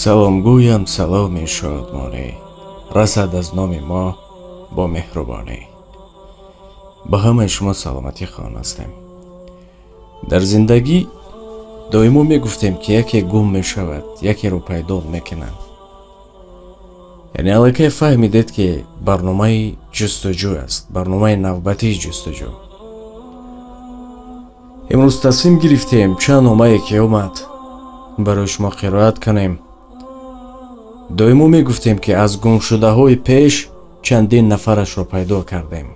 Салом гӯям, саломи шодмонӣ расад аз номи мо бо меҳрубонӣ. Ба ҳамаи шумо саломатӣ хоҳон ҳастем. Дар зиндагӣ доимо мегуфтем, ки яке гум мешавад, якеро пайдо мекунанд. Яъне аллакай фаҳмидед, ки барномаи ҷустуҷӯ аст, барномаи навбатии ҷустуҷӯ. Имрӯз тасмим гирифтем чанд номае ки омад барои шумо қироат кунем. Доимо мегуфтем, ки аз гумшудаҳои пеш чандин нафарашро пайдо кардем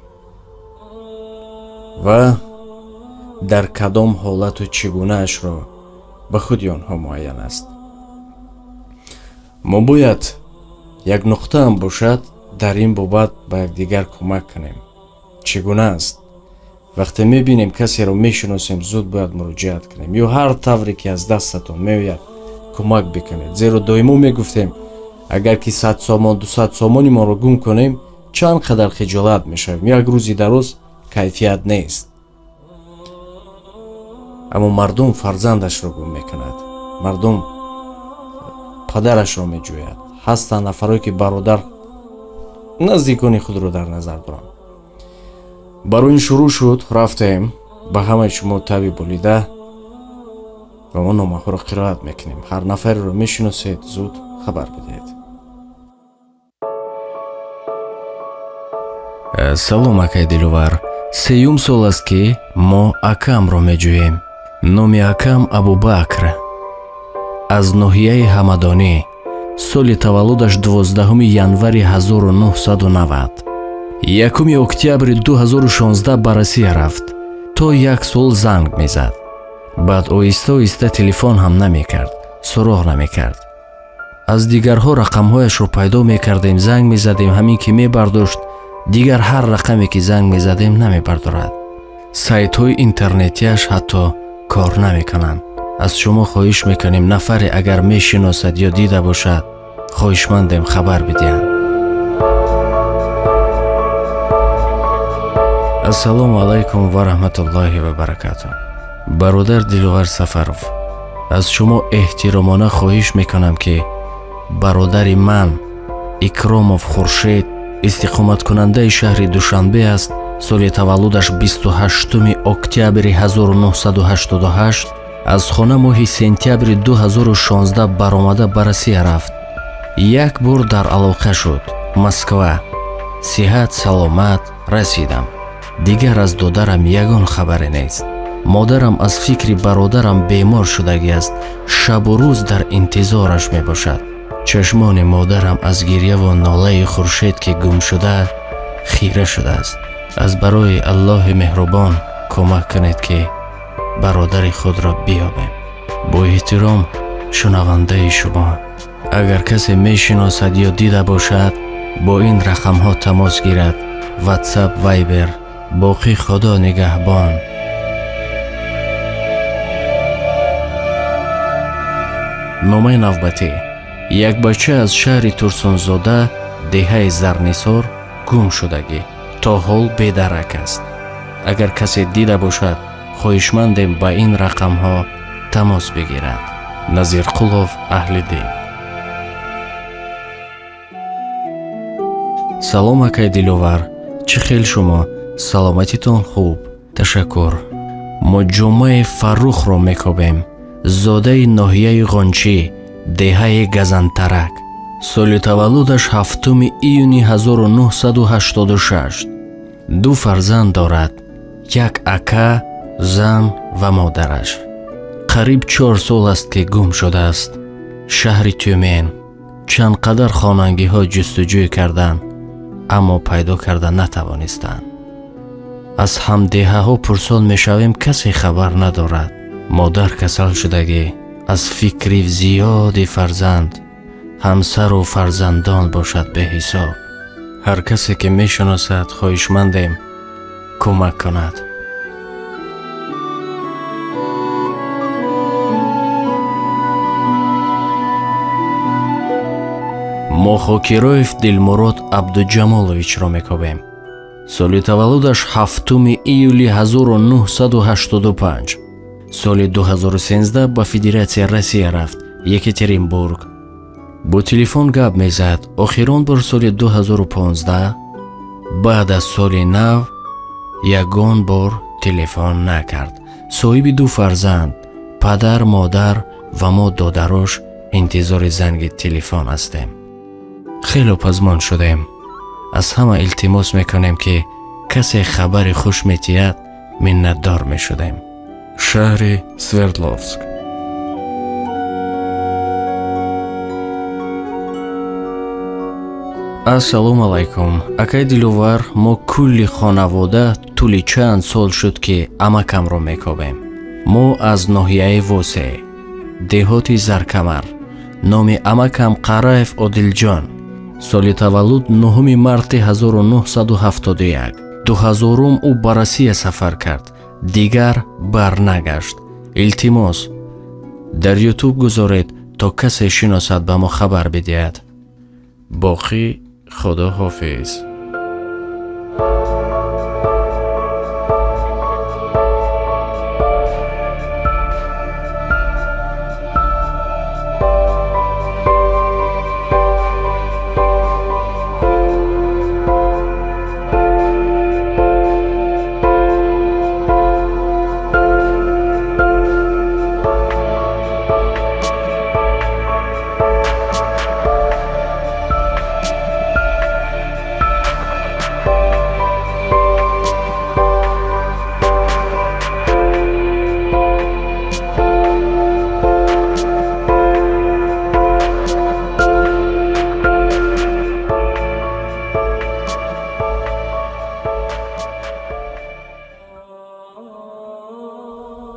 ва дар кадом ҳолату чӣ гунаашро ба худи онҳо муайян аст. Мо бояд як нуқтаам бошад дар ин бобат ба якдигар кӯмак кунем. Чӣ гуна аст? Вақте мебинем касеро мешиносем, зуд бояд муроҷиат кунем ё ҳар тавре ки аз дастатон меояд кӯмак бикунед. Зеро доимо мегуфтем, агар ки 100 сомон, 200 сомони моро гум кунем, чанд қадар хиҷолат мешавем. Як рӯзи дароз кайфият нест. Аммо мардум фарзандашро гум мекунад, мардум падарашро меҷӯяд. Ҳастанд нафарое ки бародар наздикони худро дар назар доранд. Барои ин шурӯъ шуд, рафтем ба ҳамаи шумо таби болида ва мо номаҳоро қироат мекунем. Ҳар нафареро мешиносед, зуд хабар бидиҳед. Салом, акай Диловар. Сеюм сол аст, ки мо акамро меҷӯем. Номи акам Абубакр, аз ноҳияи Ҳамадонӣ. Соли таваллудаш 12 январи 1990. 1 октябри 2016 ба Россия рафт. То як сол занг мезад. Баъд оҳиста оҳиста телефон ҳам намекард, суроғ намекард. Аз дигарҳо рақамҳояшро пайдо мекардем, занг мезадем, ҳамин ки мебардошт, дигар ҳар рақаме ки занг мезадем, намебардорад. Сайтҳои интернетиаш ҳатто кор намекунанд. Аз шумо хоҳиш мекунем, нафаре агар мешиносад ё дида бошад, хоҳишмандем хабар бидиҳанд. Ассалому алайкум ва раҳматуллоҳи ва баракату. Бародар Диловар Сафаров, аз шумо эҳтиромона хоҳиш мекунам, ки бародари ман Икромов Хуршед истиқоматкунандаи шаҳри Душанбе аст. Соли таваллудаш 28 октябри 1988. Аз хона моҳи сентябри 2016 баромада ба Россия рафт. Як бор дар алоқа шуд: «Москва, сиҳат саломат расидам». Дигар аз додарам ягон хабаре нест. Модарам аз фикри бародарам бемор шудагӣ аст, шабу рӯз дар интизораш мебошад. Чашмони модарам аз гирьяву нолаи Хуршед, ки гум шуда, хира шудааст. Аз барои Аллоҳи меҳрубон кӯмак кунед, ки бародари худро биёбем. Бо эҳтиром, шунавандаи шумо. Агар касе мешиносад ё дида бошад, бо ин рақамҳо тамос гирад: WhatsApp, Viber. Боқӣ Худо нигаҳбон. Номаи навбатӣ: як бача аз шаҳри Турсунзода, деҳаи Зарнисор гум шудагӣ, то ҳол бедарак аст. Агар касе дида бошад, хоҳишмандем ба ин рақамҳо тамос бигирад. Назирқулов Аҳлиддин. Салом, акай Диловар, чӣ хел шумо, саломатитон хуб? Ташаккур. Мо Ҷумъаи Фаррухро мекобем, зодаи ноҳияи Ғончӣ, деҳаи Газантарак. Соли таваллудаш 7 июни 1986. Ду фарзанд дорад, як ака, зан ва модараш. Қариб 4 сол аст, ки гум шудааст. Шаҳри Тюмен. Чанд қадар хонангиҳо ҷустуҷӯй карданд, аммо пайдо карда натавонистанд. Аз ҳамдеҳаҳо пурсон мешавем, касе хабар надорад. Модар касал шудагӣ, аз фикри зиёди фарзанд, ҳамсару фарзандон бошад беҳисоб. Ҳар касе ки мешиносад, хоҳишмандем кӯмак кунад. Мо Хокироев Дилмурод Абдуҷамоловичро мекобем. Соли таваллудаш 7 июли 1985. Соли 2013 ба Федератсияи Россия рафт, Екатеринбург. Бо телефон гап мезад. Охирон бор соли 2015 баъд аз соли нав ягон бор телефон накард. Соҳиби 2 фарзанд, падар, модар ва мо додарош интизори занги телефон ҳастем. Хеле пазмон шудем. Аз ҳама илтимос мекунем, ки касе хабари хуш метиҳад, миннатдор мешудем. Шаҳри Свердловск. Ассалому алайкум. Акай Диловар, мо кулли хонавода тӯли чанд сол шуд, ки амакамро мекобем. Мо аз ноҳияи Восе, деҳоти Заркамар. Номи амакам Қараев Одилҷон. Соли таваллуд 9 марти 1971. 2000 ӯ ба Россия сафар кард, дигар барнагашт. Илтимос, дар Ютуб гузоред, то касе шиносад ба мо хабар бидиҳад. Боқӣ Худо ҳофиз.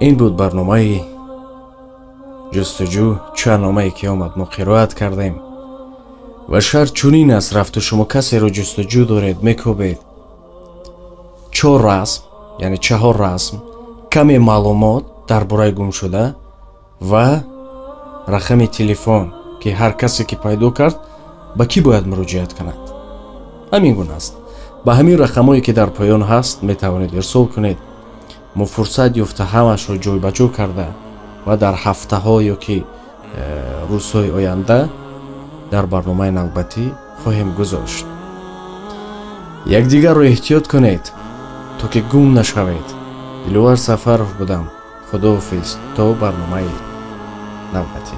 Ин буд барномаи ҷустуҷӯ. Чанд номае ки омад, мо қироат кардем ва шарт чунин аст: рафту шумо касеро ҷустуҷӯ доред, мекобед, 4 расм, яъне 4 расм, каме маълумот дар бораи гумшуда ва рақами телефон, ки ҳар касе ки пайдо кард, ба кӣ бояд муроҷиат кунад. Ҳамин гуна аст. Ба ҳамин рақамҳое ки дар поён ҳаст, метавонед ирсол кунед. Мо фурсат ёфта ҳамашро ҷойбаҷо карда ва дар ҳафтаҳо ё ки рӯзҳои оянда дар барномаи навбатӣ хоҳем гузошт. Якдигарро эҳтиёт кунед, то ки гум нашавед. Диловар Сафаров будам. Худоҳофиз то барномаи навбатӣ.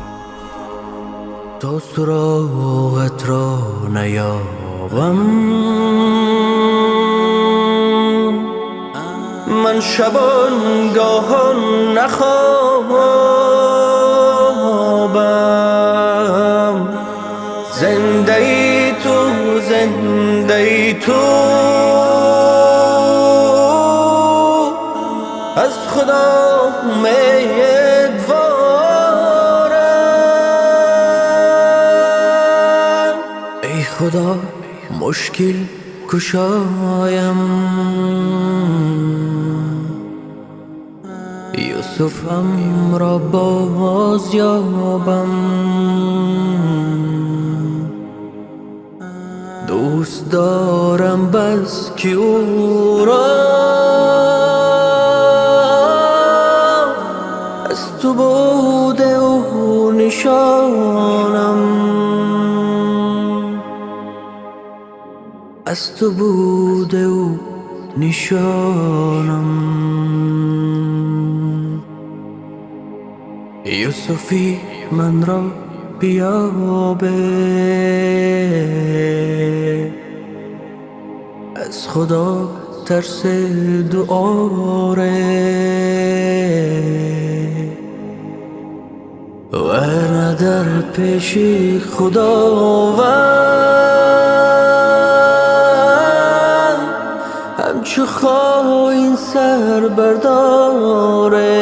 То суроғатро наёбам, ман шабонгоҳон нахобам. Зиндаи ту, зиндаи ту, аз Худо умедворам. Эй Худо, мушкил кушоям, Юсуфам ро боз ёбам. Дӯст дорам бас ки ӯро аз ту буде ӯ нишонам, аз ту буде ӯ нишонам. Юсуфи манро биёбе, аз Худо тарс дуоре, варна дар пеши Худованд ҳамчу хоин сар бардоре,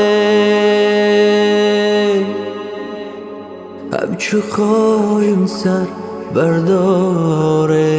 ҳамчу хоин сар бардоре.